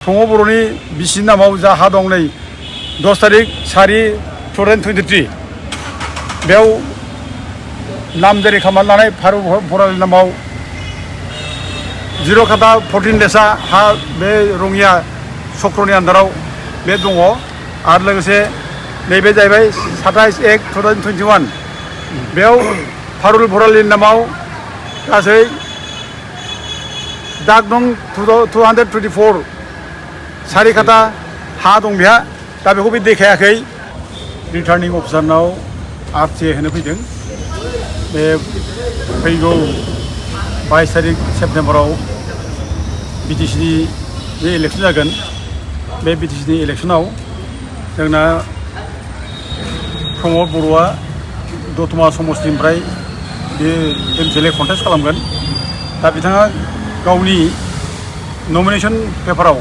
फुङाव बिसिनि नामाव जा हा दं नै 10 तारिख 4/2023 बेयाव नामजारि खालामनानै लानाय फारु बरालनि नामाव 0 खाता 14 लेसा हा बे रङिया चक्रनि आन्दाराव बे दङ आरो लोगोसे नैबे जाहैबाय 27/1/2021 बेयाव फारुल बरालनि नामाव गासै दाग दं 224 सारि खाता हा दं बेहा दा बेखौ बे देखायाखै रिटार्निं अफिसारनाव आरटिए होनो फैदों बे फैगौ 22 तारिख सेप्तेम्बराव बिटिसिनि जे इलेक्सन जागोन बे बिटिसिनि इलेक्सनाव जोंना प्रमद बर'आ दतमा समस्तिनिफ्राय बे एमसिएलए कन्टेस्ट खालामगोन दा बिथाङा गावनि नमिनेशन पेपाराव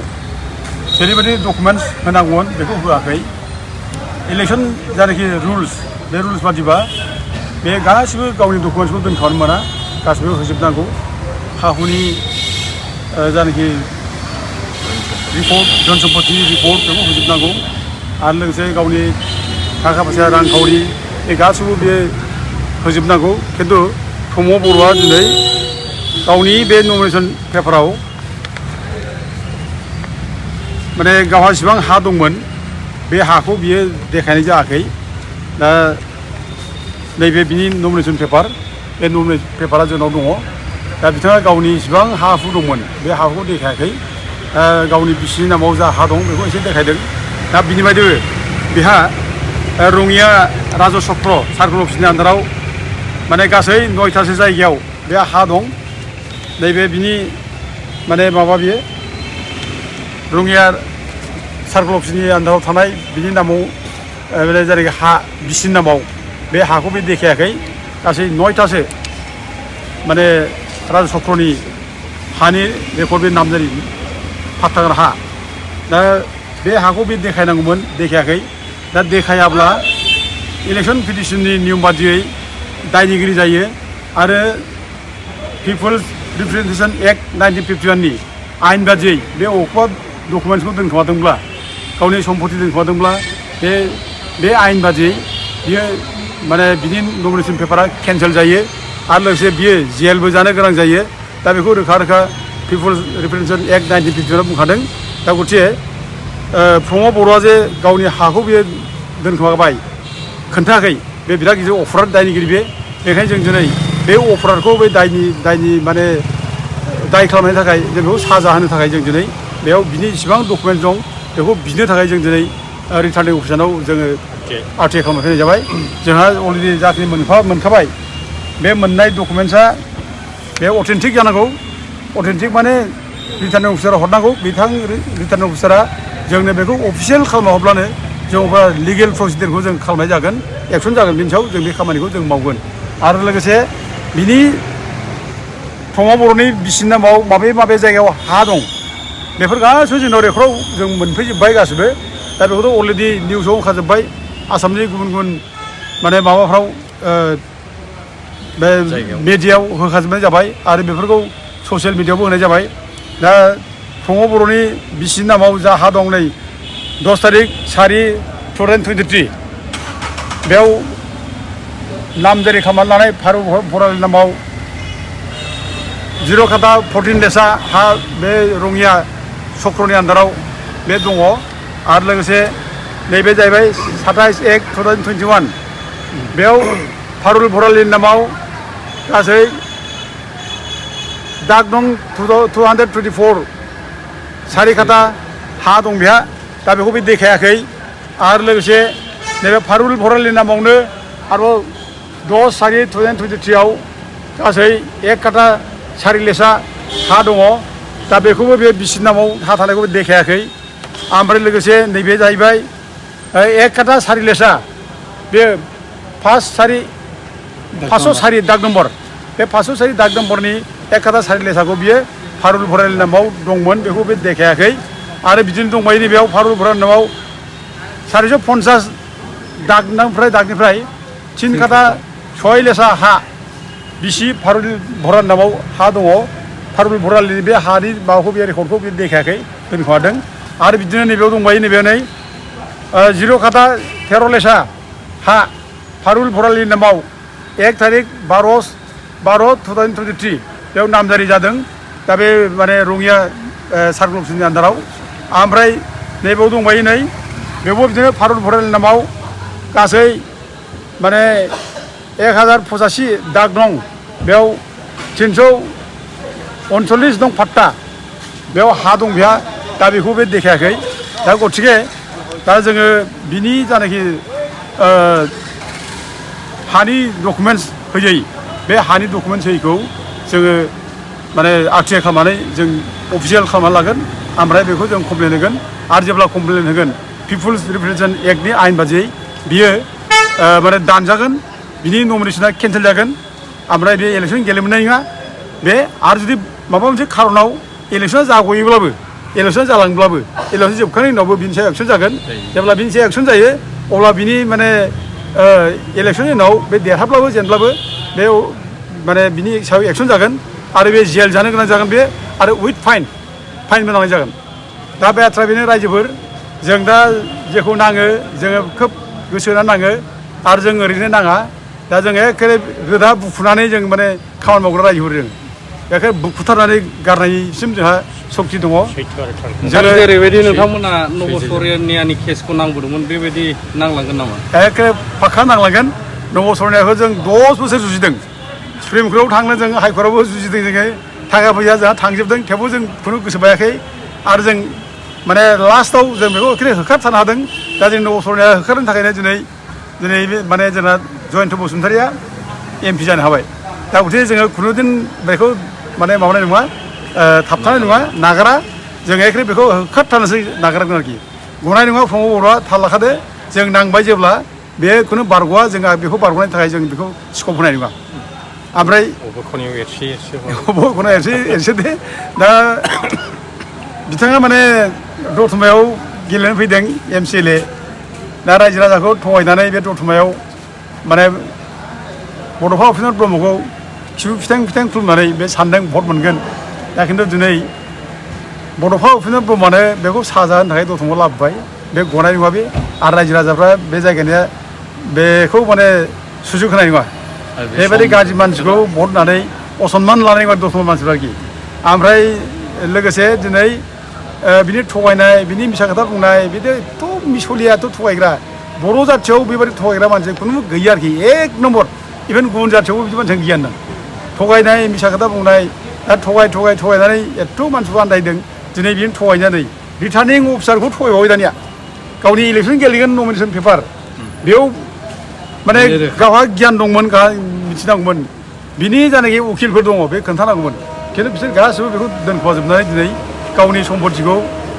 जेरैबायदि डकुमेन्ट्स होनांगौमोन बेखौ होआखै इलेक्शन जानाखि रुल्स बे रुल्स बादिबा बे गासिबो गावनि डकुमेन्ट्सखौ दोनखानो मोना गासिबो होजोबनांगौ हा हुनि जानाखि रिपर्ट धन सम्पति रिपर्ट बेखौ होजोबनांगौ आरो लोगोसे गावनि थाखा फैसा रांखावरि बे गासिबो बे होजोबनांगौ खिन्थु प्रमद बर'आ दिनै गावनि बे नमिनेशन पेपाराव माने गावहा जेसेबां हा दंमोन बे हाखौ बियो देखायनाय जायाखै दा नैबे बिनि नमिनेशन पेपार बे नमिनेशन पेपारा जोंनाव दङ दा बिथाङा गावनि जेसेबां हा हु दंमोन बे हाखौ देखायाखै गावनि बिसिनि नामाव जा हा दं बेखौ एसे देखायदों दा बिनि बायदिबो बेहा रङिया राज' चक्र सार्कोल अफिसनि आन्दाराव माने गासै 9थासो जायगायाव बे हा दं नैबे बिनि माने माबा बियो रङिया सार्कोल अफिसनि आन्दाराव थानाय बिनि नामाव जेरै हा बिसिनि नामाव बे हाखौ बे देखायाखै गासै 9थासो माने राज' चक्रनि हानि रेकर्ड बे नामजारि फाट्टा गोनां हा दा बे हाखौ बे देखायनांगौमोन देखायाखै दा देखायाब्ला इलेक्सन पिटिशननि नियम बादियै दायनिगिरि जायो आरो पिपल्स रिप्रेजेन्टेशन एक्ट 1951 नि आयेन बादियै बे अबेबा डकुमेन्ट्सखौ दोनखोमादोंब्ला गावनि सम्पति दोनखोमादोंब्ला बे आयेन बादियै बियो माने बिनि नमिनेशन पेपारा केन्सेल जायो आरो लोगोसे बियो जेलबो जानो गोनां जायो दा बेखौ रोखा रोखा पिपल्स रिप्रेजेन्टेशन एक्ट 1951 बुंखादों दा गथिखे प्रमद बर'आ जे गावनि हाखौ बियो दोनखोमाबाय खोन्थायाखै बे बिराद गिदिर अफराद दायनिगिरि बेखायनो जों दिनै बे अफरादखौ बे दायनि माने दाय खालामनायनि थाखाय जों बेखौ साजा होनो थाखाय जों दिनै बेयाव बिनि जेसेबां डकुमेन्ट दं बेखौ बिनो थाखाय जों दिनै रिटार्निं अफिसाराव जोङो आरटिए खालामनो फैनाय जाबाय जोंहा अलरेडि जाखिनि मोनखाबाय बे मोननाय डकुमेन्ट्सआ बे अथेन्टिक जानांगौ अथेन्टिक माने रिटार्निं अफिसाराव हरनांगौ बिथां रिटार्निं अफिसारा जोंनो बेखौ अफिसियेल खालामना हरब्लानो जों अब्ला लिगेल प्रसिडियरखौ जों खालामनाय जागोन एक्सन जागोन बिनि सायाव जों बे खामानिखौ जों मावगोन आरो लोगोसे बिनि प्रमद बर'नि बिसिनि नामाव माबे जायगायाव हा दं बेफोर गासैबो जोंनाव रेकर्डआव जों मोनफैजोब्बाय गासिबो दा बेखौथ' अलरेडि निउसाव ओंखारजोब्बाय आसामनि गुबुन माने माबाफ्राव बे मिडियायाव होखाजोबनाय जाबाय आरो बेफोरखौ ससियेल मिडियायावबो होनाय जाबाय दा प्रमद बर'नि बिसिनि नामाव जा हा दं नै 10 तारिख 4/2023 बेयाव नामजारि खालामनानै लानाय फारु बरालनि नामाव 0 खाता 14 लेसा हा बे रङिया चक्रनि आन्दाराव बे दङ आरो लोगोसे नैबे जाहैबाय 27/1/2021 बेयाव फारुल बरालनि नामाव गासै दाग दं 224 सारि खाता हा दं बेहा दा बेखौ बे देखायाखै आरो लोगोसे नैबे फारुल बरालनि नामावनो आरोबाव 10/4/2023 आव गासै 1 खाता 4 लेसा हा दङ दा बेखौबो बे बिसिनि नामाव हा थानायखौबो देखायाखै ओमफ्राय लोगोसे नैबे जाहैबाय 1 खाता 4 लेसा बे 504 दाग नम्बर बे 504 दाग नम्बरनि 1 खाता 4 लेसाखौ बियो फारुल बरालनि नामाव दंमोन बेखौ बे देखायाखै आरो बिदिनो दंबायो बेयाव फारुल बरालनि नामाव 450 दागनिफ्राय 3 खाता 6 लेसा हा बिसि फारुल बरालनि नामाव हा दङ फारुल बरालनि बे हानि माबाखौ बे रेकर्डखौ बे देखायाखै दोनखोमादों आरो बिदिनो नैबेयाव दंबायो नैबेयाव नै जिर' खाथा 13 लेसा हा फारुल भरालिनि नामाव 1 तारिख 12/2023 बेयाव नामजारि जादों दा बे माने रङिया सार्कल अफिसनि आन्दाराव ओमफ्राय नैबेयाव दंबायो नै बेयावबो बिदिनो फारुल भरालिनि नामाव गासै माने 1085 दाग दं बेयाव 339 दं फाट्टा बेयाव हा दं बेहा दा बेखौ बे देखायाखै दा गथिखे दा जोङो बिनि जानाखि हानि डकुमेन्टस होयै बे हानि डकुमेन्टस होयैखौ जोङो माने आरटिआइ खालामनानै जों अफिसियेल खालामनानै लागोन ओमफ्राय बेखौ जों कमप्लेन होगोन आरो जेब्ला कमप्लेन होगोन पिपुल्स रिप्रेजेन्टेसन एक्टनि आयेन बादियै बियो माने दानजागोन बिनि नमिनेसना केन्सेल जागोन ओमफ्राय बे इलेक्सन गेलेनो मोननाय नङा बे आरो जुदि माबा मोनसे खारनाव इलेक्सना जागयोब्लाबो इलेक्सन जालांब्लाबो इलेक्सन जोबखांनायनि उनावबो बिनि सायाव एक्सन जागोन जेब्ला बिनि सायाव एक्सन जायो अब्ला बिनि माने इलेक्सननि उनाव बे देरहाब्लाबो जेनब्लाबो बे माने बिनि सायाव एक्सन जागोन आरो बे जेल जानो गोनां जागोन बे आरो उइथ फाइनबो नांनाय जागोन दा बे बाथ्रा बेनो रायजोफोर जों दा जेखौ नाङो जोङो खोब गोसो होनानै नाङो आरो जों ओरैनो नाङा दा जों एखेबारे गोदा बुखुनानै जों माने खामानि मावग्रा रायजोफोर जों एखे बुखुथारनानै गारनायसिम जोंहा सक्ति दङ जोङो जेरैबायदि नोंथांमोना नबसरनियानि केसखौ नांबोदोंमोन बेबायदि नांलांगोन नामा एखे पाक्का नांलांगोन नबसरनियाखौ जों 10 बोसोर जुजिदों सुप्रिम कर्टआव थांनो जों हाइकर्टआवबो जुजिदों जोङो थाखा फैसा जोंहा थांजोबदों थेवबो जों खुनु गोसो बायाखै आरो जों माने लास्टआव जों बेखौ एखेबारे होखारथारनो हादों दा जों नबसरनिया होखारनो थाखायनो दिनै माने जोंना जयन्त बसुमतारिया MP जानो हाबाय दा गथिखे जोङो खुनु दिन बेखौ माने माबानाय नङा थाबथानाय नङा नागारा जों एखेबारे बेखौ होखारथारनोसो नागारगोन आरोखि गनाय नङा प्रमद बर'आ थाल लाखादो जों नांबाय जेब्ला बे खुनु बारग'आ जोंहा बेखौ बारग'नायनि थाखाय जों बेखौ स्कप होनाय नङा ओमफ्राय खनायाव एरसे दे दा बिथाङा माने दतमायाव गेलेनो फैदों MCLA दा रायजो राजाखौ थगायनानै बे दतमायाव माने बड'फा उपेन्द्र ब्रह्मखौ खिबु फिथां खुलुमनानै बे सानदों भट मोनगोन दा खिन्थु दिनै बड'फा उपेन्द्र ब्रह्मआनो बेखौ साजा होनो थाखाय दतमायाव लाबोबाय बे गनाय नङा बे आरो रायजो राजाफ्रा बे जायगानिया बेखौ माने सुजुग होनाय नङा बेबायदि गाज्रि मानसिखौ भट होनानै असनमान लानाय नङा दतमा मानसिफ्रा आरोखि ओमफ्राय लोगोसे दिनै बिनि थगायनाय बिनि मिसा खोथा बुंनाय बिदि एथ' मिसलियाथ' थगायग्रा बर' जाथियाव बेबायदि थगायग्रा मानसि खुनु गैया आरोखि 1 नम्बर इभेन गुबुन जाथियावबो बिदि मानसिया गियान दं थगायनाय मिसा खोथा बुंनाय दा थगायनानै एथ' मानसिखौ आन्दायदों दिनै बिनो थगायनानै रिटार्निं अफिसारखौ थगायबावबाय दानिया गावनि इलेक्सन गेलेगोन नमिनेसन पेपार बेयाव माने गावहा गियान दंमोन गावहा मिथिनांगौमोन बिनि जानाखि उकिलफोर दङ बे खोन्थानांगौमोन खिन्थु बिसोर गासिबो बेखौ दोनखोमाजोबनानै दिनै गावनि सम्पतिखौ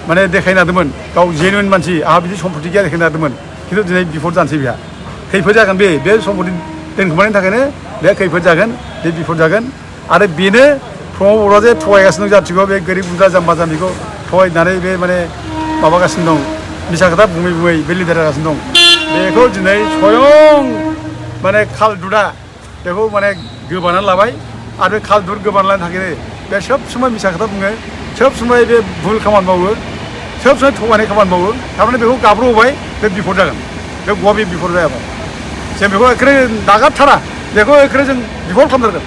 माने देखायनो हादोंमोन गाव जेनुइन मानसि आंहा बिदि सम्पति गैया देखायनो हादोंमोन खिन्थु दिनै बिफद जानोसै बेहा खैफोद जागोन बे सम्पति दोनखोमानायनि थाखायनो बे खैफोद जागोन बे बिफद जागोन आरो बेनो प्रमद बर'आ जे थगायगासिनो दं जाथिखौ बे गोरिब गुन्द्रा जाम्बा जाम्बिखौ थगायनानै बे माने माबागासिनो दं मिसा खोथा बुङै बे लिडार जागासिनो दं बेखौ दिनै स्वयं माने खालदुदा बेखौ माने गोबानानै लाबाय आरो बे खालदुद गोबानानै लानो थाखायनो बे सब समय मिसा खोथा बुङो सब समय बे भुल खामानि मावो सब समय थगायनाय खामानि मावो थारमाने बेखौ गाब्र'होबाय बे बिफद जागोन बे गवा बे बिफद जायाबा जों बेखौ एखेबारे नागारथारा बेखौ एखेबारे जों बिफद खालामथारगोन